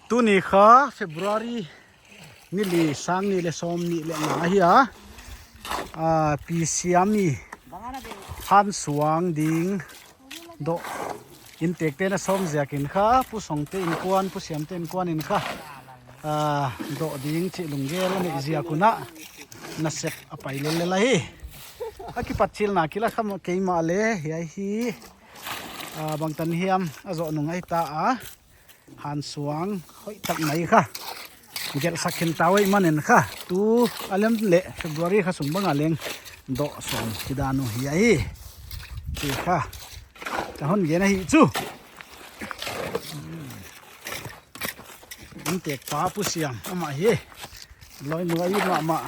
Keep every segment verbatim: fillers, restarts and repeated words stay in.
Tuni kha February ni li, sang nih leh sawmnih leh nga ahi a. Ah, Pi Siami hansuang ding doh, inntekte'n a sawm ziakin kha, Pu Songte innkuan, Pu Siamte innkuan in kha, ah, doh ding chih lunggel a neih ziak un a, nasep a pai lellel ahi. A kipatchilna kila kha keimah leh hiai hi, ah, bangtan hiam a zoh nung ahi ta a. Hansuang hoihtak mai kha gelhsak khin ta uh ahihmanin kha, tu a lem leh February kha sung bang a leng doh sawm hi dan uh hi ahi. Chi kha ka hon gen ahi chu. Inntekpa Pu Siam amah hi. Loi nuai mahmah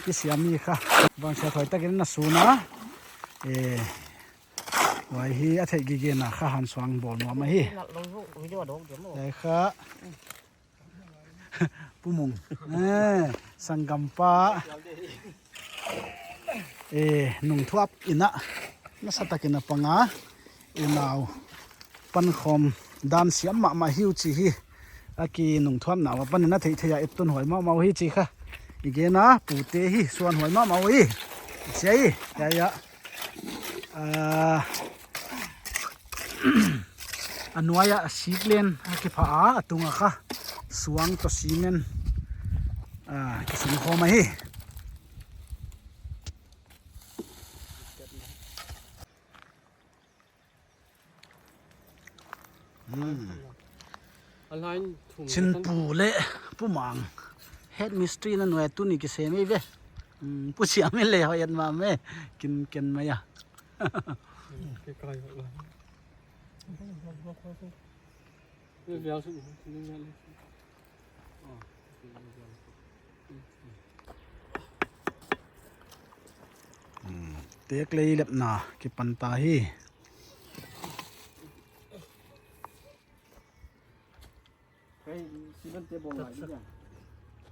Pi Siami kha. Bangchia hoihtakin na sun a. Eh, huai hi a theih gige na kha hansuang bawl nuam ahi. Huai kha Pu Mung, eh, sanggampa, eh, nungthuap in a, nasatakin a pang a, unau pankhawm dan siam mahmah hi uh chih hi a kinungthuapna uh apan in a theihtheih a, et tun huai mahmah uh hi chih kha i gen a, Pute hi suan huai mahmah uh hi. Sia hi, ya, ya. Ah, a nuai ah siklen a kipha a, a tung ah kha suang toh cement, ah, kisung khawm ahi. Hmm. A line thum Chin tan. Pu leh Pu Mang. Head mistri na nuai tuni kisem ei ve. Hmm, Pu Siam ei leh hoih et mahmah. Kin ken mai a. Ke kai ho la. Ve vial su, ve vial su. Hmm, tek lei lepna kipan ta hi. Hei, cement te bawng lai dia.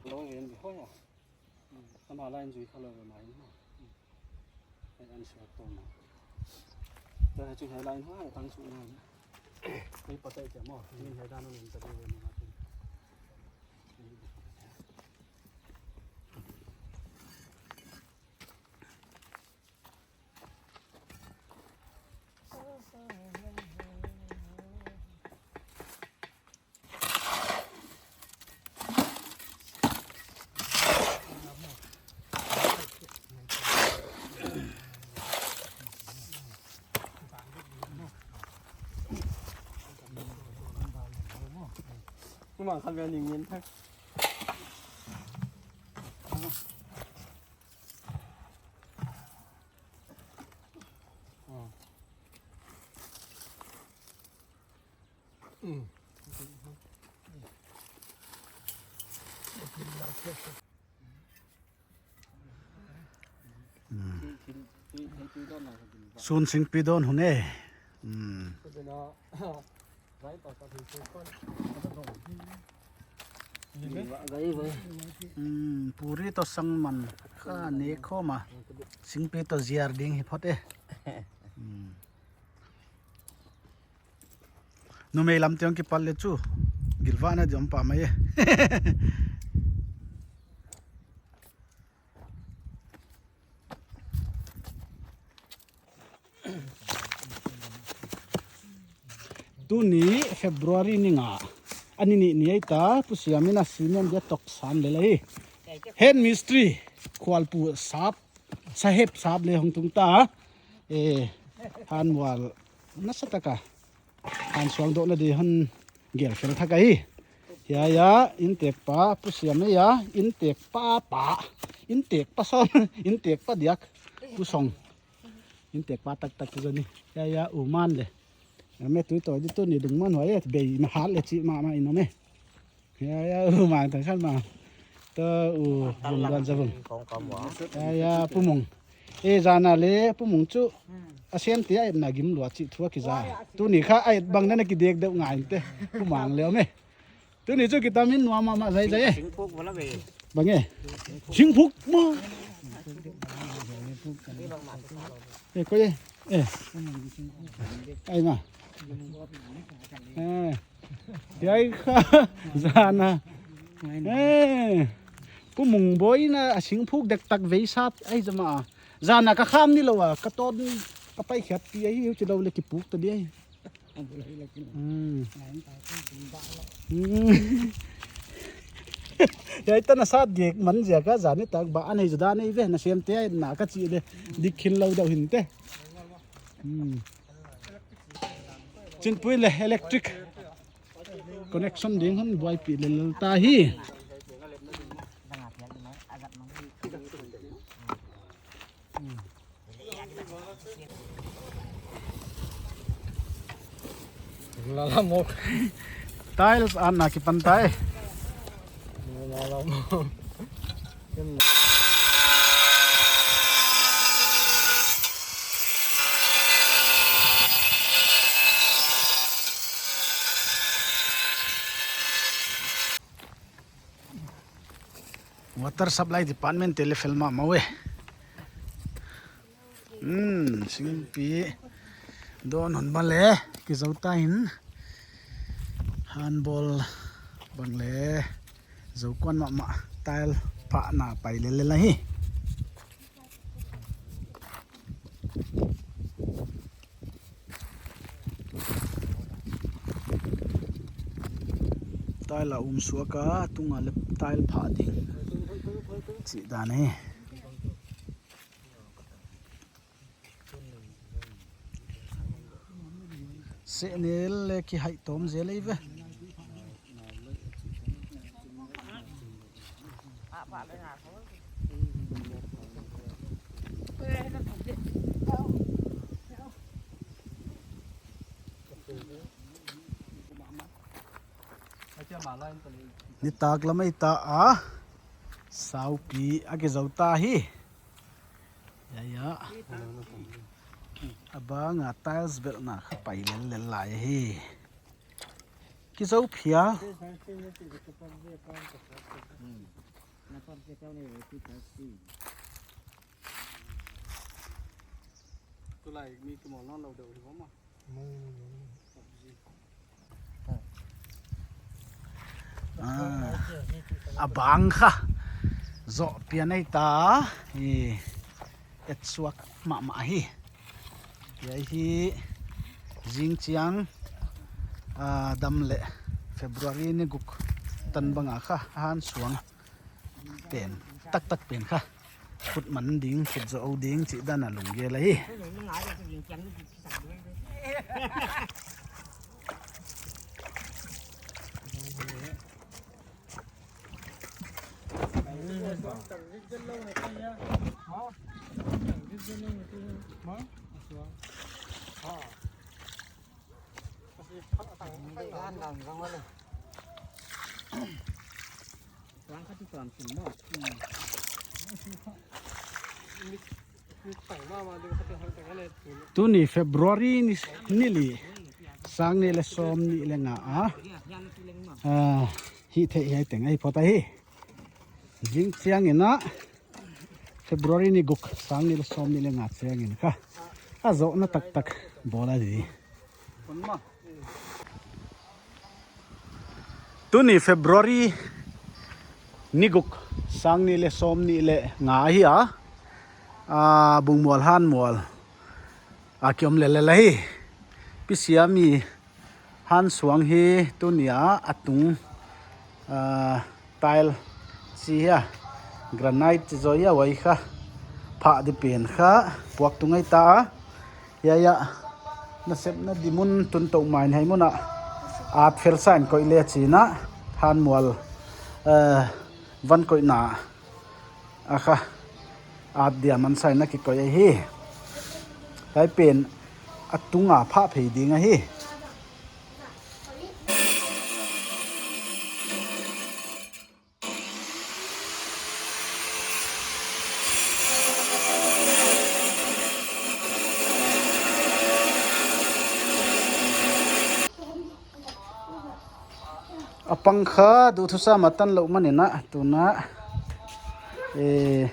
Lo yen bi hoi a. Ama line zui kha lo ve mai. Hei an suak to ma. Ta chu hei line hoi tang su na. Hei pa tai te mo. Min hei dan nin ta di ve ma. Kumang khan ve ning yen thak. Sun singpi dawn hun e. Hmm. Hmm, puri toh sangman kha ne khawm a. Singpi toh ziar ding hi phot e. Hmm. Numei lam tiang kipat le chu gilvahna diam pa mai e. Tuni February ni nga, a ni nih ni ahi ta, Pu Siam in a cement dia toksan lel ahi. Head mistri, Khualpu sap, sahep sap le hong tung ta. Eh, hanmual nasataka hansuang dohna di hon gelkhel thak ahi. Hiai a inntekpa Pu Siam ahi a, inntekpa pa, inntekpa sawm, inntekpa diak, Pu Song. Inntekpa taktak zaw ni. Hiai a U Man le. Ame tui toh di tuni dungman huai e, bei ma hat le chih mahmah in om e. Hiai a U Mang tang khan ma. Toh U Bung Luan Za Bung. Hiai a Pu Mung. E, zan a le Pu Mung chu a siam te a etna gim lua chih thu a kiza. Tuni kha a et bang na na kidek deuh ngai te. Pu Mang le om e. Tuni chu kitam in nuam mahmah zai zai e. Singphuk wala be. Bang e. Singphuk ma. E, koi e. E. Ai ma. E. Hiai kha, zana. Eh, Pu Mung Boy na a sing phuk dektak vei sat, ai zama. Zana ka kham ni lou a, ka ton, ka pai khiat pi ai, hiu chi lou le ki puk ta di ai. Hmm. Hmm. Hiai tan a sat gek man ziak a zan ni tak ba an hei zu dan ei ve na sem te ai na ka chi le dik khin lou deuh hin te. Hmm. Chinpui le electric connection ding hon buai pi le lel ta hi. Lala mok. Tiles an na kipan tai. Lala mok. Water Supply Department te le fel mahmah uh e. Hmm, singpi dawn hun bang le kizou ta in, handball bang le zou kuan mahmah, tile phahna pai lel lel ahi. Tile a um suak a, tung a le tile phah ding chih dan hi. Sehnel le kihaih tawm zel ei ve. Nitak lam ei ta a, saupi a kizou ta hi. Ya, ya. A bang a tiles belhna kha pai lel lel lai hi. Kizou phial. Tulai mi kimawl nawn lou deuh hi maw. Ah, a bang kha zoh pian ei ta, i et suak mahmah hi. Hiai hi zing chiang, ah, dam le February ni guk tan bang a kha han suang pen, taktak pen kha khut man ding, khut zoh ding chih dan a lunggel ahi. Tuni February ni, ni li, sang nih le sawm nih le nga a, ah, hih theih hiai teng ahi phot ahi. Zing chiang in a, February ni guk, sang nih le sawm nih le nga chiang in kha a zohna taktak bawl a di. Tuni February ni guk, sang nih le sawm nih le nga ahi a, ah, Bungmual Hanmual a kiom lel lel ahi. Pisiami han suang hi tuni a a tung, ah, tile chi hia, granite chi zaw hia, huai kha phah di pen kha puak tung ei ta a. Hiai a nasepna di mun tun tou mai in hiai mun a at fel sa in koih le chi in a, Hanmual, eh, van koihna a kha at dia man sa in a kikoih ahi. Hiai pen a tung a phah phei ding ahi. A pang kha duhthusam a tan lou man in a, tun a, eh,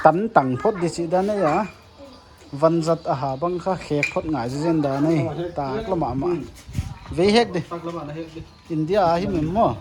tan tang phot di chih dan ahi a. Vanzat a ha bang kha khek phot ngai zen dan ei. Tak la mahmah. Vei hek di. India a hi mem maw.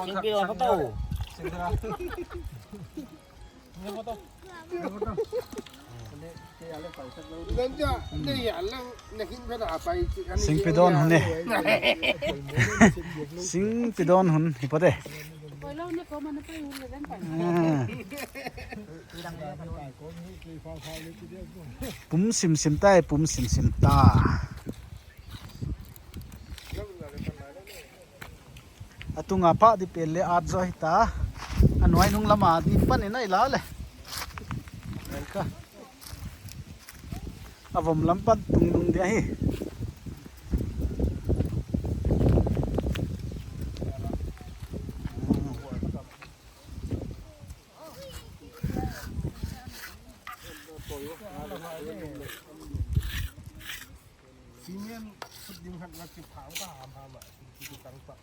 Singpi don photo. Singpi don hun e. Singpi don hun hi phote. Ah. Pum simsim ta e, pum simsim ta. A tunga pah di pen le at zaw hita. A nuai nung lama di pan in a i la le. Ka. A vom lam pan tung nung dia hi. Cement sut dim khat na ki phang ka ham ham a, ki ki tang pa.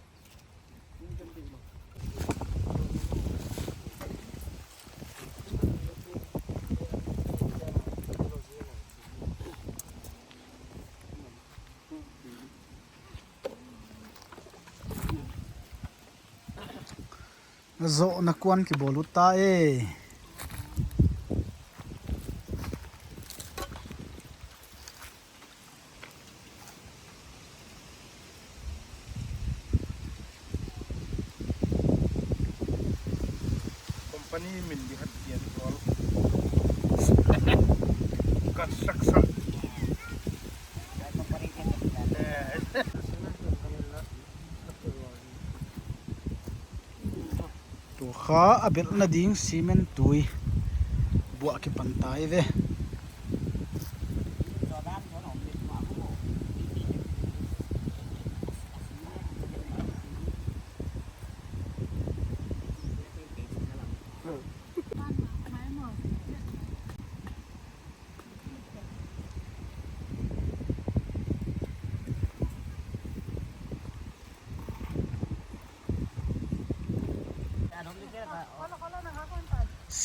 Zohna kuan kibawl ut ta e. Company min di hat dia tual. Construction. Eh. Tua kha a belhna ding cement tui buah kipan ta hi ve.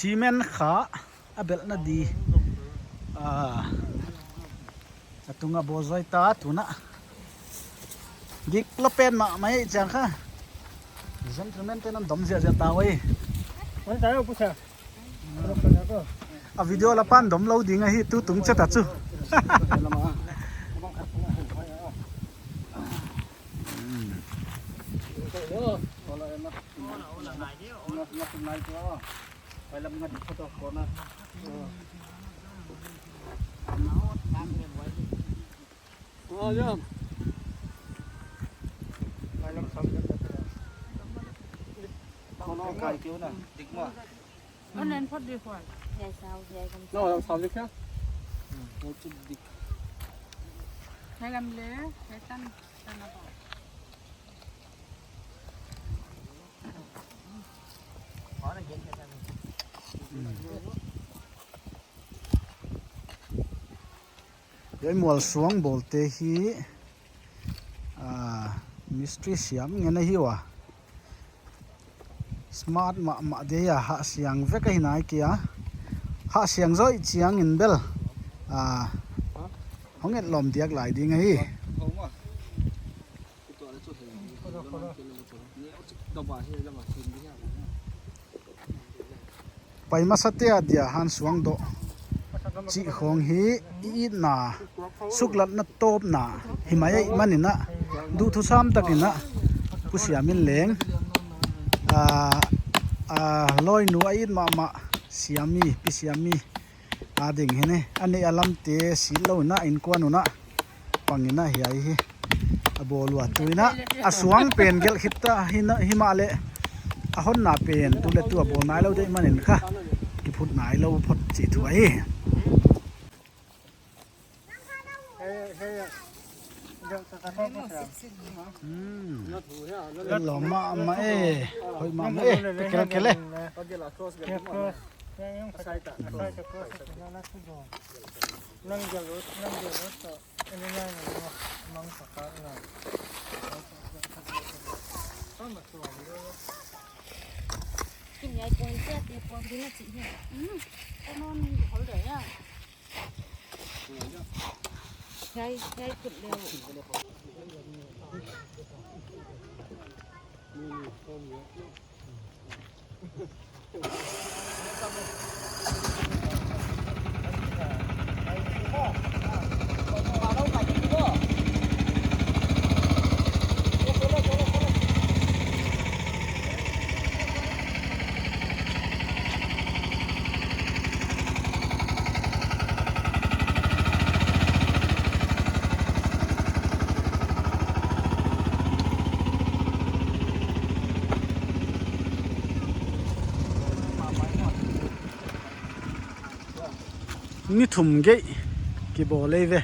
Cement kha a belhna di. Ah. A tunga bawl zaw ta tuna. Dik la pen mahmah ei chang kha. Gentleman te'n a dom ziahziah ta ua. A video la pan dom lou ding ahi tu tung chet a chu. Hiai mual suang bawlte hi, ah, mistri siam ngen ahi ua. Smart mahmah dia, hah siang vek ahi nai kei a. Hah siang zaw chiangin bel, ah, hong etlawm diak lai ding ahi. Pai masate a dia han suang doh chih khong hi i itna, suklatna tawpna hi mai ahihmanin a, duhthusam takin a, Pu Siam in leng, ah, ah, lawinu a it mahmah Siam mi, Pi Siam mi, a ding hi ne, a neih a lamte sitlou in a, innkuan un a pang in a hiai hi. A bawl ua tuin a, a suang pen gelh khit ta hi na, himahleh a honna pen tu leh tu a bawl nailou deih manin kha kiphut nailou phot chih thu ahi. Hmm. Lawm mahmah e, hoih mahmah e, pe kel kel e. Kim yai puan sia te puan ding a chih hi. Hmm. Kan on hol de ya. Yai, yai kut leh. Ni thum geih kibawl ei ve.